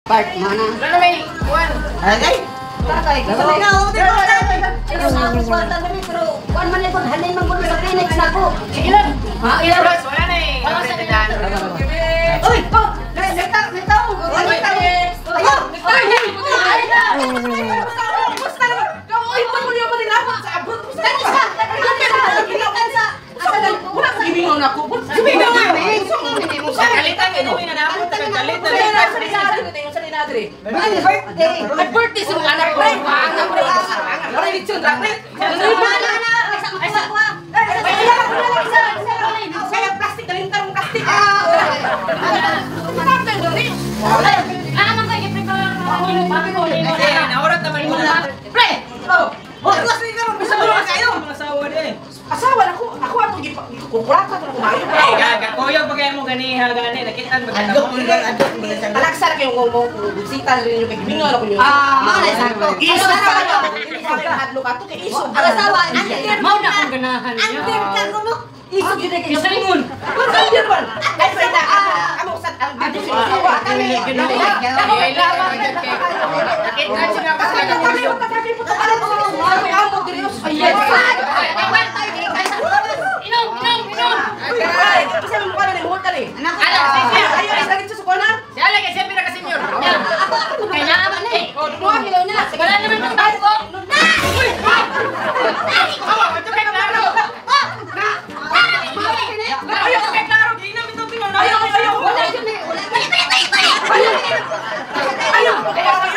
Part mo na. Wala na may kuwan. Ay! Tagay. Ayaw sa akong kwarta dali, pero kuan man lang halin man gulo sa Phoenix na ko. Sige lang. Ha, ilan Bros, wala na eh. Wala sa Tandaan. Uy, oh, nagta nagtaw. Nagtaw. Ayaw. Ay, Kalitan kayo na naman. Kalitan. Birthday. Birthday sa mga anak ko. Anak ko. Naurat naman mo na. Pre! Oh! Asawa na ko, ako atong gikukurata ko kumayo. Eh, gagakuyog pa kayo mo ganiha gani. Nakitaan ba Adok mo lang, adok mo lang. Alaksa na kayong mo bisita rin yung kay gimingon ako niyo. Ah, mga na isa ko. Isog pa kayo. Hadlok ato kay isog. Ang asawa, antir Mao na akong ganahan niya. Antir ka kuno. Isog yun kay Isalingon. Ano man? Ay pa na amo sa ang dito sa asawa. Nakitaan siya nga kasi nagkuyog. Inom, inom, inom. Ay, kasi mo pa na ni Hulta ni. Anak Ala, sige. Ayo ay sa sa corner. Si Ala kay siyempre naka-senior. Kay naa man eh. Oh, duha kilo na. Wala naman ng bago. Awa, ito kay klaro. Ayaw kay klaro, giinam ito tingnan. Ayaw, ayaw. Wala yun eh. Wala. Ayaw. Ayaw, ayaw.